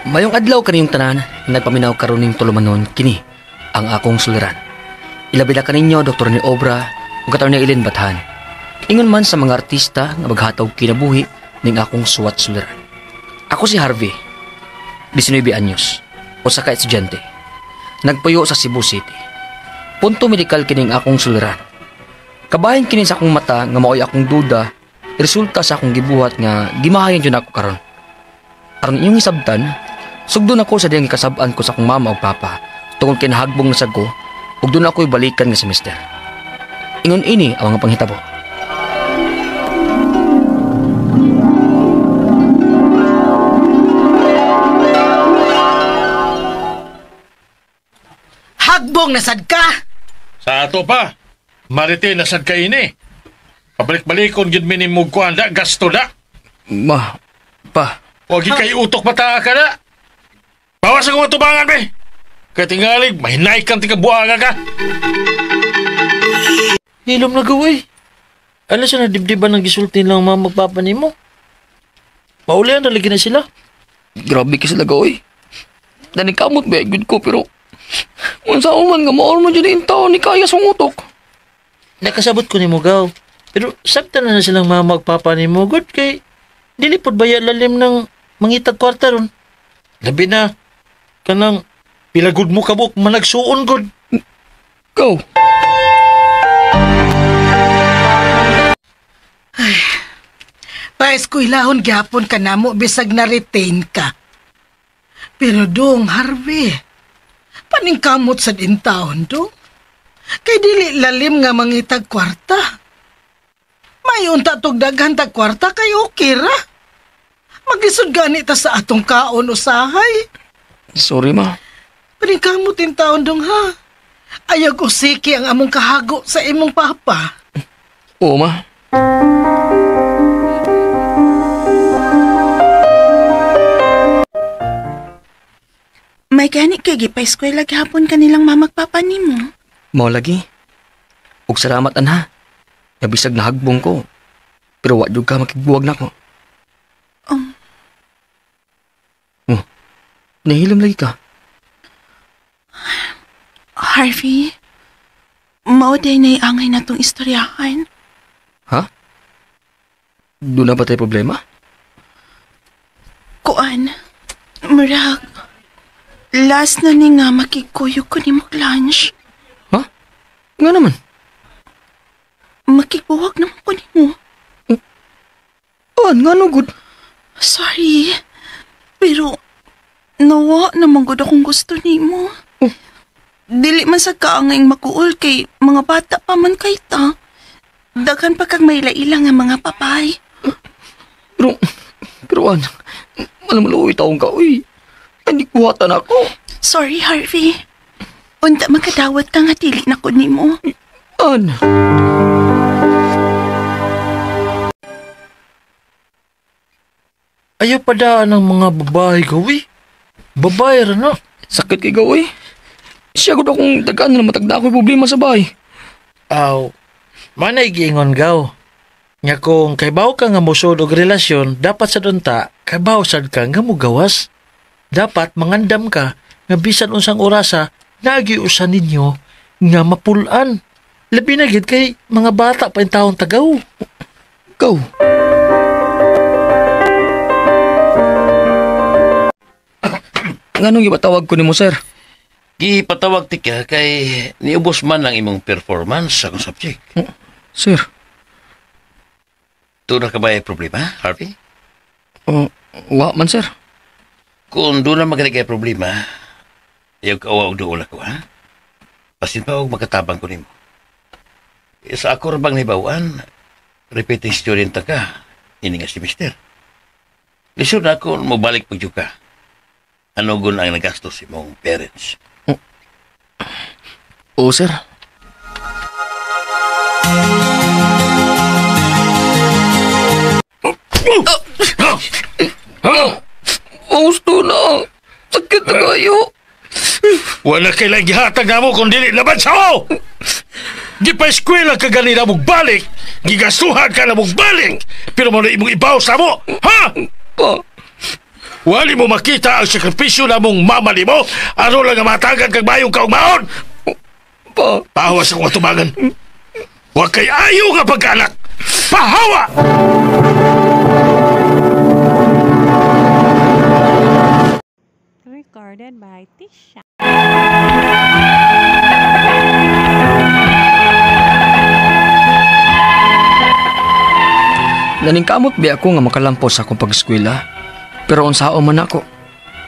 Mayong adlaw kaniyong tanan, nagpaminaw karon ning tulumanon kini ang akong suliran. Ilabi na kaninyo Dr. ni Obra ug Attorney Eileen Bathan. Ingon man sa mga artista nga maghatag kinabuhi ning akong suwat suliran. Ako si Harvey, 19 anyos, usa ka estudyante. Nagpuyo sa Cebu City. Punto medikal kining akong suliran. Kabahin kini sa akong mata nga maoy akong duda, resulta sa akong gibuhat nga gimahayan jud ako karon. Aron inyong hisabtan, sugdon ako sa diyang gikasab-an ko sa akong mama ug papa tungod kay nahagbong na sad ko ug doon ako'y balikan nga semester. Ingon ini ang mga panghitabo. Hagbong na sad ka! Sa ato pa, marite na sad ka ini. Pabalik-balikon gyud minimug ko anda, gasto na. Ma, pa. Huwag kay utok pata ka na. Bawas ang mga tubangan, be. Kaya tingalig, mahinay kang tikabuanga ka. Hilom na gawin. Ala siya na dibdiban ng gisulti lang mga magpapa nimo. Paulian na lagi na sila. Grabe kasi sila gawin. Nanikamot ba, good ko, pero unsa man nga maor man dyan yung taon ni kaya sa utok. Nakasabot ko ni mo, gaw. Pero sabta na silang mga magpapa nimo. Good kay dili pod baya lalim ng mangitag kwarta ron. Labi na kanang pilagod mo kabuk managsuon god. Go. Ay, paeskwelahon gyapon ka namo bisag na retain ka. Pero dong Harvey, paningkamot sa intaon dong. Kay dili lalim nga mangitag kwarta. May unta tog daghan tag kwarta kay okay ra. Maglisod gani ta sa atong kaon usahay. Sorry ma. Paningkamot intaon dong ha. Ayaw usiki ang among kahago sa imong papa. Oo ma. May gani kay gipa-eskwela gihapon kanilang mamagpapa nimo. Mao lagi. Ug salamat anha. Nabisag na hagbong ko. Pero wa jud ka makigbuwag nako. Oh, nahilom lagi ka. Harvey, mao day naiangay na tong istoryahan. Ha? Doon na ba tayo problema? Kuan, murag, last na ni nga makikuyog ko ni mo lunch. Ha? Nga naman. Makigbuwag naman ko ni mo. Oh, nga no good. Sorry, pero nawa naman good akong gusto ni mo. Oh. Dili man sa kaangay makuol kay mga bata pa man kay ta. Daghan pa kag may laila nga mga papay. Pero an, maluloy taong ka, uy. Hindi kuhatan ako. Sorry, Harvey. Unta makadawat ka nga dili na ko nimo. An? Ayaw padaan ng mga babae, gawi. Babae ra no. Sakit kay gawi. Siya gud akong tagaan na matagda ako'y problema sa bahay. Aw, manay giingon gaw. Nga kung kaybaw ka nga mosod og relasyon, dapat sa dunta, kaybaw sad ka nga mugawas. Dapat mangandam ka nga bisan unsang orasa, nagiusan ninyo nga mapulan. Labi na gid kay mga bata pa yung taong tagaw. Go. Nganong ipatawag ko nimo, sir? Gipatawag ti ka kay niubos man ang imong performance sa akong subject. Oh, sir. Doon na ka ba problema, Harvey? Oh, wa man, sir. Kung doon na magaling kay problema, ayaw ka awa og duol ako, ha? Basin pa og makatabang ko nimo. Sa ako ra bang nibawaan, repeating student ta ka, ini nga semester. Lisod na ako mobalik pag ka. Ano gun ang nagastos imong parents? Oo, sir. Gusto na. Sakit na kayo. Wala kay lang gihatag na mo kung dili laban sa mo. Gipa-eskwela ka ganina mong balik. Gigastuhan ka na mong balik. Pero mo na imong ibaw sa mo. Ha? Pa. Wali mo makita ang sakripisyo na mong mama nimo aron lang nga matagan kag mayong kaugmaon. Pa, Pahawa sa akong atubangan. Wa kay ayo nga pagkaanak. Pahawa! Recorded by Tisha. Naningkamot bi ako nga makalampos sa akong pag-eskwela. Pero unsao man ako,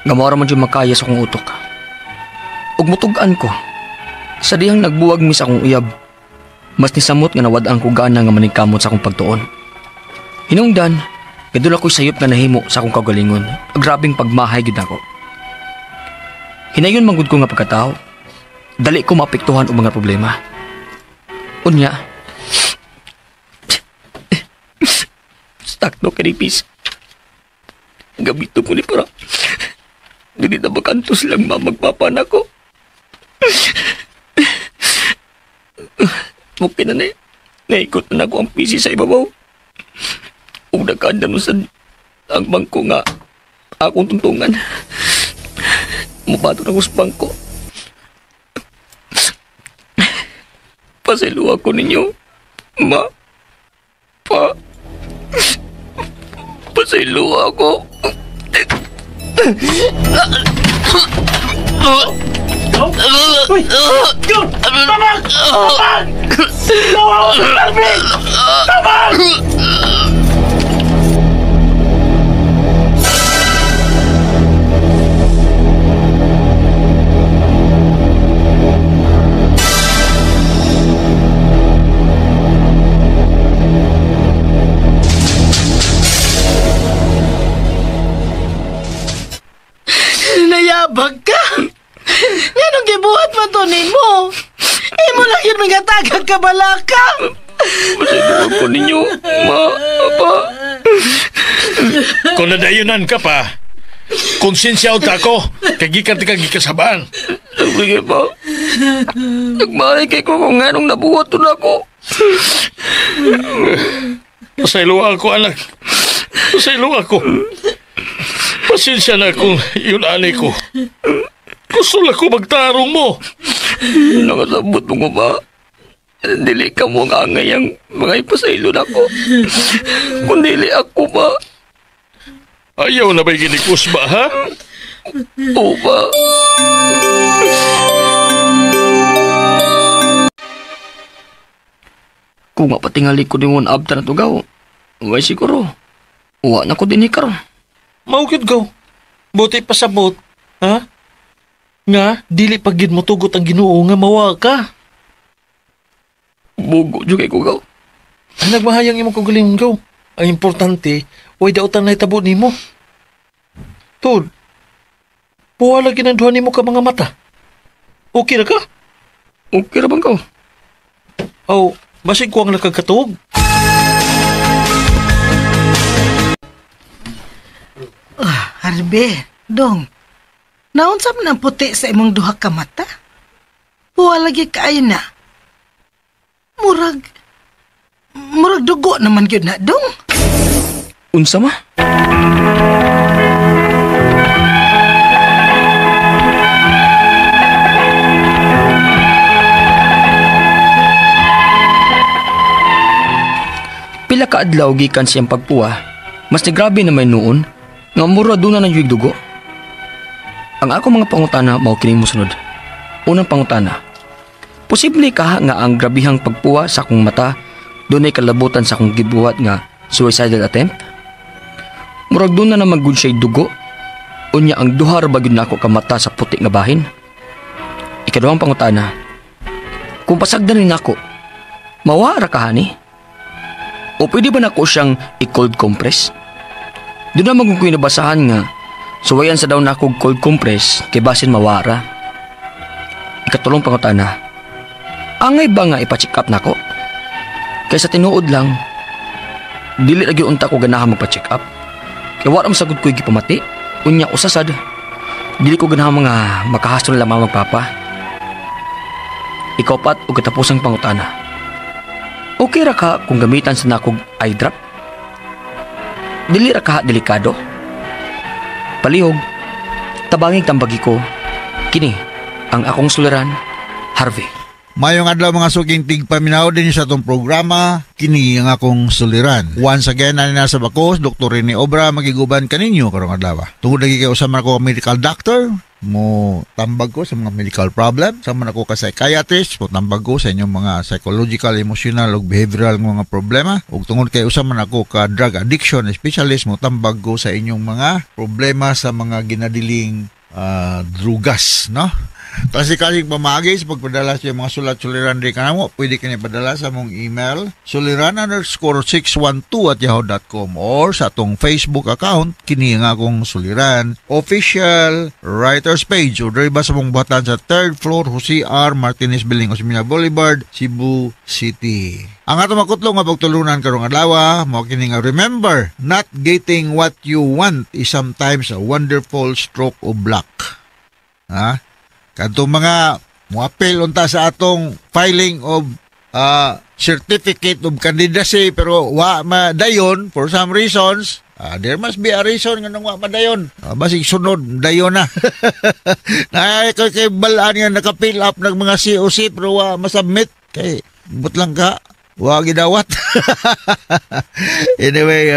nga mao ra man jud makaya sa akong utok. Ug mutug-an ko, sa dihang nagbuwag mi sa akong uyab, mas nisamot nga nawad-ang ko gana nga maningkamot sa akong pagtuon. Hinungdan, gadula ko'y sayop nga nahimo sa akong kaugalingon. Grabing pagmahay gyud nako. Hinayon man gud ko nga pagkatao, dali ko maapektuhan og mga problema. Unya, stuck no kanipis. Gamito ko ni para dili na bakantos lang mamagpapa na ko. Okay na na eh. Naikot na ako ang PC sa ibabaw. Ug nagkaandam sa ang bangko nga akong tuntungan. Mubato na ko sa bangko. Pasaylo ako ninyo. Ma. Pa. Pasaylo ako. Uy! Go! Tabang! Tabang! Gawa ko sa Darby! Tabang! Nayabag ka! Nganong gibuhat man to nimo? Imo lang yun mga tagag kabalaka! Pasaylo ako ninyo. Ma. Pa. Kung nadayunan ka pa, konsensya unta ko, kay gikan ti kag gikasabaan. Sige pa. Nagmahay kay ko kung nganong nabuhat to nako. Pasaylo ako, anak. Pasaylo ako. Pasensya na kung yun ani ko. Gusto lang ko magtarong mo. Nakasabot mo ko ba? Dili ka mo ang angay ang mga ipasaylo na ko. Kung dili ako ba? Ayaw na ba'y ginikus ba, ha? Oo ba? Kung mapatingali ko din mo na abta na tugaw, way siguro. Uwa na ko din karon. Maukit go. Buti pa sabot, ha? Nga, dili pag gid mo tugot ang Ginoo nga mawa ka. Bugo jud kay kugaw. Ay, nagmahayang imong kagalingon gaw. Ang importante, way dautan na itabo nimo. Tod, puwa lagi ng duha nimo ka mga mata. Okay ra ka? Okay ra bang ka? Aw, basig ko ang nakagkatuog. Harvey, dong. Naunsa man ang puti sa imong duha ka mata? Puwa lagi kaayo na. Murag dugo naman gyud na, dong. Unsa ma? Pila ka adlaw gikan siyang pagpuwa, mas nigrabe na may noon nga mura doon na ng dugo. Ang ako mga pangutana mao kining mosunod. Unang pangutana, posible ka nga ang grabihang pagpuwa sa akong mata dunay kalabutan sa akong gibuhat nga suicidal attempt? Murag doon na naman gud siya'y dugo. Unya ang duha ra ba gyud nako ka mata sa puti nga bahin? Ikaduhang pangutana, kung pasagdan ni nako, mawa ra ka hani? O pwede ba nako siyang i-cold compress? Doon naman kung ko'y nabasahan nga, suwayan sa daw nako cold compress kay basin mawara. Ikatulong pangutana, angay ba nga ipa-check up nako? Kaysa tinuod lang, dili lagi unta ko ganahan magpa-check up. Kaya wala sagot ko'y gipamati, unya usasad. Dili ko ganahan mga makahasol lamang magpapa. Ikaw pat o katapusang pangutana, okay ra ka kung gamitan sa nakog eye drop? Dili ra ka delikado? Palihog, tabangig tambagi ko, kini ang akong suliran, Harvey. Mayong adlaw mga suking tigpaminaw din sa atong programa, kini ang akong suliran. Once again, ani nasa bakos, Dr. Rene Obra, magiguban kaninyo karong adlaw. Tungod lagi kay usa man ako medical doctor, mo tambag ko sa mga medical problem, sama man ako ka psychiatrist, mo tambag ko sa inyong mga psychological, emotional ug behavioral nga mga problema. Ug tungod kay usa man ako ka drug addiction specialist, mo tambag ko sa inyong mga problema sa mga ginadiling drugas, no? Klase-klaseng pamagi sa pagpadala sa mga sulat-suliran di kanamo, pwede kini padala sa mong email suliran_612@yahoo.com or sa atong Facebook account, kini nga akong suliran official writers page, o diri ba sa mong buhatan sa third floor, Jose R. Martinez Building, Osmeña Boulevard, Cebu City. Ang atong makutlo nga pagtulunan karong adlaw mao kini nga remember, not getting what you want is sometimes a wonderful stroke of luck. Ha? Kadtong mga muapil unta sa atong filing of certificate of candidacy pero wa madayon for some reasons, there must be a reason nga nung wa madayon. Basig sunod dayon na. Na kay balaan nga naka-fill up ng mga COC pero wa masubmit kay but lang ka wa gidawat. Anyway,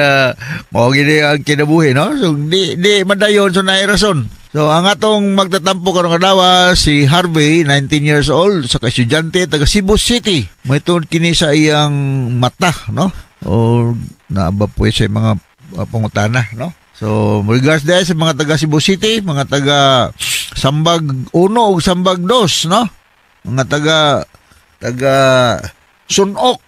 mao gini ang kinabuhi, no? So di madayon, so naay rason. So ang atong magtatampo karong adlaw si Harvey, 19 years old, sa estudyante taga Cebu City. May tungod kini sa iyang mata, no? O naaba po sa mga pangutana, no? So, regards dahil sa mga taga Cebu City, mga taga Sambag 1 ug Sambag 2, no? Mga taga taga Sunok,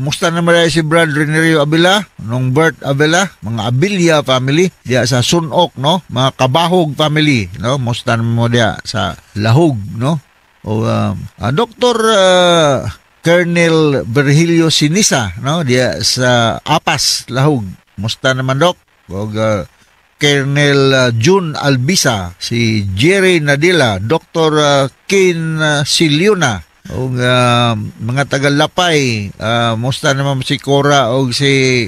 musta naman si Brad Renerio Avila, nung Bert Avila, mga Abilia family diya sa Sunok, no? Mga Kabahog family, no? Musta naman mo diya sa Lahog, no? O Dr. Colonel Virgilio Sinisa, no? Diya sa Apas, Lahog. Musta naman, Doc? O Colonel June Albisa, si Jerry Nadila, Dr. Ken Siliuna, og mga taga Lapay, musta naman si Cora og si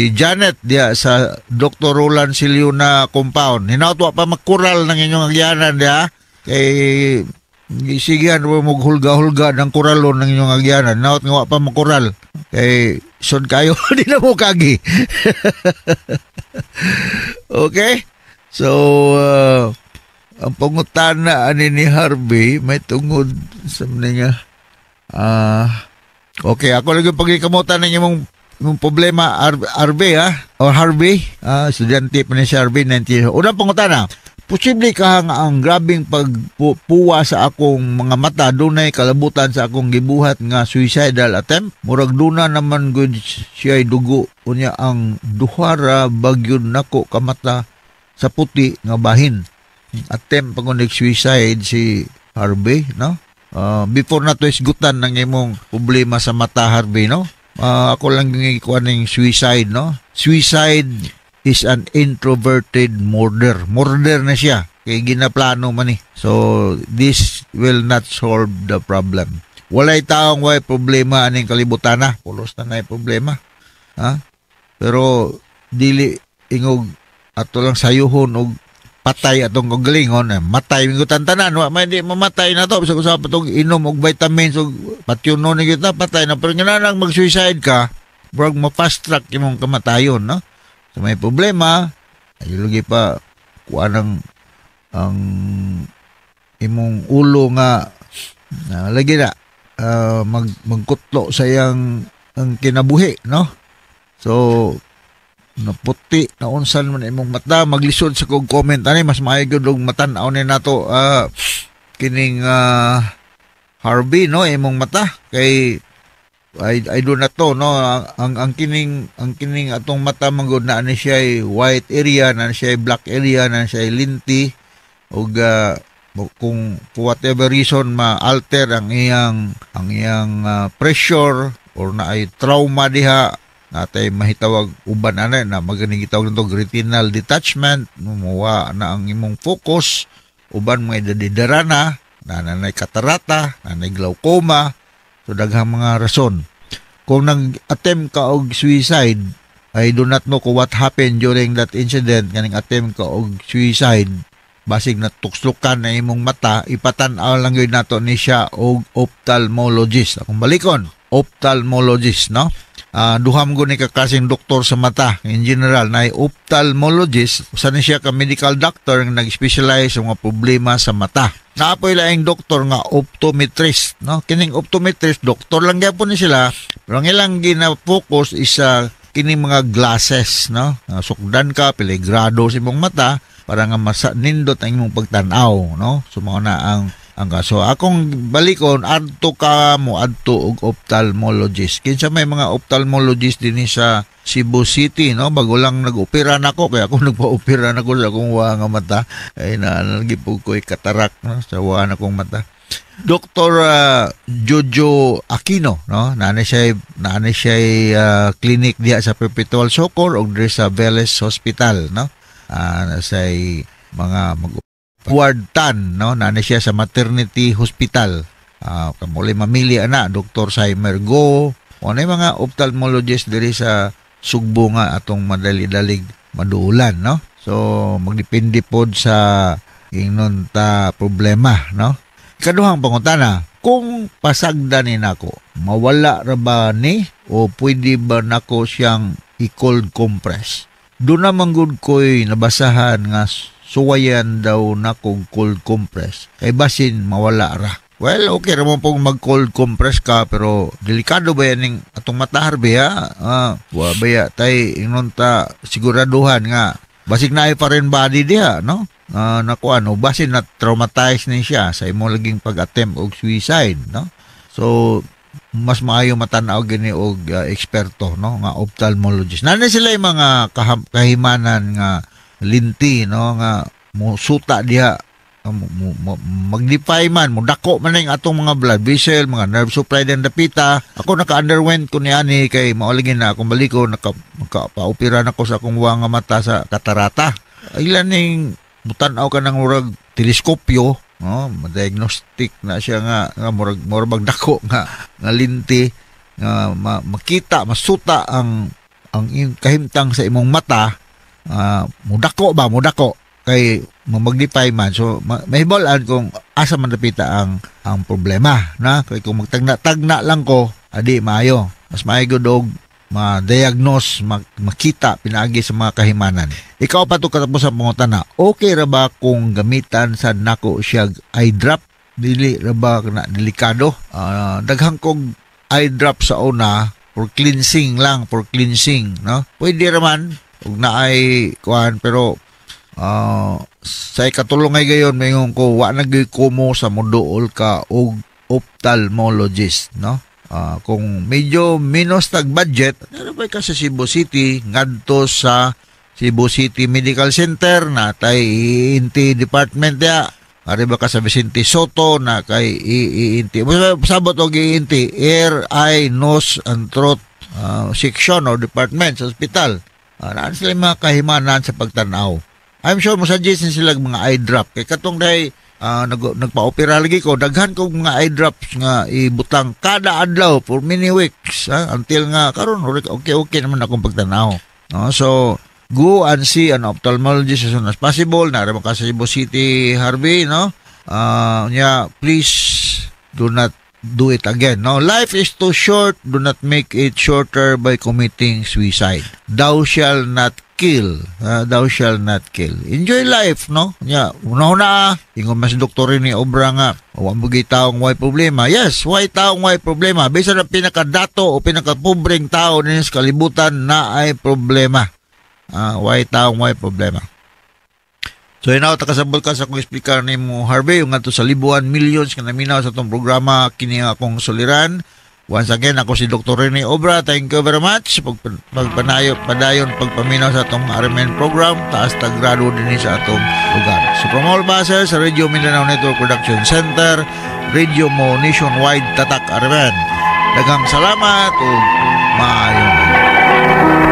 Janet diya sa Dr. Roland Siliuna compound. Hinaut wa pa magkural ng inyong agyanan diya kay sigihan mo maghulga-hulga ng kuralon ng inyong agyanan. Hinaut nga wa pa magkural kay sud kayo di na mo kagi. Okay? So, ang pangutana ani ni Harvey may tungod sa mga okay, ako lang yung pagkikamutan ng imong problema, Harvey, ha, or Harvey, estudyante pa ni si Harvey, 19. Unang pangutana, posible ka nga ang grabing pagpuwa sa akong mga mata dunay kalabutan sa akong gibuhat nga suicidal attempt? Murag duna naman gud siya dugo, unya ang duhara bagyod nako kamata sa puti nga bahin. Attempt pag suicide si Harvey, no? Before na to isgutan ng imong problema sa mata, Harvey, no? Ako lang gikuan ning suicide, no? Suicide is an introverted murder. Murder na siya. Kay ginaplano man ni. So, this will not solve the problem. Walay taong way problema aning kalibutan na. Pulos na na problema. Ha? Pero, dili ingog ato lang sayuhon og patay atong kagalingon, eh, matay mingo tanan, wa may di mamatay na to bisag usa pa tong inom og vitamins og patyunon ni kita, patay na. Pero nga nang mag-suicide ka, murag ma-fast track imong kamatayon, no? So may problema ay lugi pa kuan ang imong ulo nga na, lagi na magkutlo sa iyang ang kinabuhi, no? So naputi na unsan man imong mata, maglisod sa kog comment ani. Mas maayo gyud og matan-aw ni nato kining Harvey, no, imong mata kay I do not know, no, ang kining atong mata man gud na ani siya white area, na siya black area, na siya linti ug kung for whatever reason ma-alter ang iyang pressure or na ay trauma diha natay mahitawag uban ana na maganing gitawag nito retinal detachment, muwa na ang imong focus, uban mga idadidara na nanay katarata, nanay glaucoma. So daghang mga rason kung nag-attempt ka og suicide. I do not know kung what happened during that incident, kaning attempt ka og suicide, basig na tukslukan na imong mata. Ipatan-aw lang gyud nato ni siya og ophthalmologist. Akong balikon, ophthalmologist, no? Duha mo ni ka klaseng doktor sa mata in general na ophthalmologist, usa ni siya ka medical doctor nga nag-specialize sa mga problema sa mata. Naa poy laing doktor nga optometrist, no? Kining optometrist, doktor lang gyapon ni sila, pero ang ilang gina-focus is sa kining mga glasses, no? Sukdan ka pila grado sa imong mata para nga masa nindot ang imong pagtan-aw, no? So mao na ang kaso. Akong balikon, adto ka mo adto og ophthalmologist. Kinsa may mga ophthalmologist dinhi sa Cebu City, no? Bago lang nag-opera nako, kaya ako nagpa-opera nako sa akong wa nga mata ay na nagipog ko katarak, no, sa wa na akong mata. Dr. Jojo Aquino, no? Naana siya clinic diha sa Perpetual Succour og diri sa Velez Hospital, no? Nasa mga mag Ward Tan, no? Naana siya sa Maternity Hospital. Kamuli mamili ana Dr. Saimer Go. Ano yung mga ophthalmologist diri sa Sugbo nga atong madali-dalig maduulan, no? So magdepende pod sa ingnon ta problema, no? Ikaduhang pangutana, kung pasagda ni nako, mawala ra ba ni o pwede ba nako siyang i-cold compress? Doon naman gud ko'y nabasahan nga suwayan daw nako cold compress kay basin mawala ra. Well, okay ra mo pong mag-cold compress ka, pero delikado ba yan ning atong mata, Harvey, ha? Wa ba ya tay ingnon ta siguraduhan nga basig naay foreign body diha, no? Naku ano, basin na traumatize ni siya sa imo laging pag-attempt og suicide, no? So mas maayo matan-aw gini og eksperto, no, nga ophthalmologist. Naa sila yung mga kahimanan nga linti, no, nga musuta diha, magnify man, mo dako man ang atong mga blood vessel, mga nerve supply din dapita. Ako naka-underwent ko niani kay mao lagi na akong baliko naka pa-opera na ko sa akong wa nga mata sa katarata. Ilan ning mutan-aw ka ng murag teleskopyo, no, ma-diagnostic na siya nga murag murag bag dako nga nga linti nga makita masuta ang kahimtang sa imong mata, mudako ba, mudako kay mamagnify man, so mahibal-an kung asa man dapita ang problema na. Kay kung magtagna-tagna lang ko adi maayo, mas maayo gud og ma-diagnose, makita pinaagi sa mga kahimanan. Ikaw pa to katapos sa pangutana, okay ra ba kung gamitan sa nako siya eye drop? Dili ra ba na delikado? Daghang kog eye drop sa una for cleansing lang, for cleansing, no? Pwede ra man ug naay kuan, pero sa ikatulong ay gayon mayngon ko wa na gyud kumo sa moduol ka og ophthalmologist, no? Kung medyo minus tag budget, ano ba ka sa Cebu City, ngadto sa Cebu City Medical Center na tay ENT department ya. Ari ba ka sa Vicente Soto na kay EENT. Sabot og EENT, ear, eye, nose and throat section or department sa ospital. Naan sila yung mga kahimanan sa pagtanaw. I'm sure mo suggest ni sila mga eye drop. Kay katong dahil nagpa-opera lagi ko, daghan kong mga eye drops nga ibutang kada adlaw for many weeks, until nga karon okay okay naman akong pagtanaw. No? So go and see an ophthalmologist as soon as possible. Naa ra ka sa Cebu City, Harvey, no? Yeah, please do not do it again. No, life is too short. Do not make it shorter by committing suicide. Thou shall not kill. Thou shall not kill. Enjoy life, no? Nya, una-una, ingon mas doktor ni obra nga, wa mo taong way problema. Yes, way taong way problema. Bisan ang pinakadato o pinakapobreng tao din sa kalibutan na ay problema. Way taong way problema. So inaw ta kasabot ka sa akong explicar nimo, Harvey, yung ngadto sa libuan millions nga naminaw sa atong programa, kini ang akong suliran. Once again, ako si Dr. Rene Obra. Thank you very much. Pagpanayo, padayon pagpaminaw sa atong RMN program, taas tag grado din sa atong lugar. So from all bases sa Radio Mindanao Network Production Center, Radio Mo Nationwide, Tatak RMN. Daghang salamat ug maayong adlaw.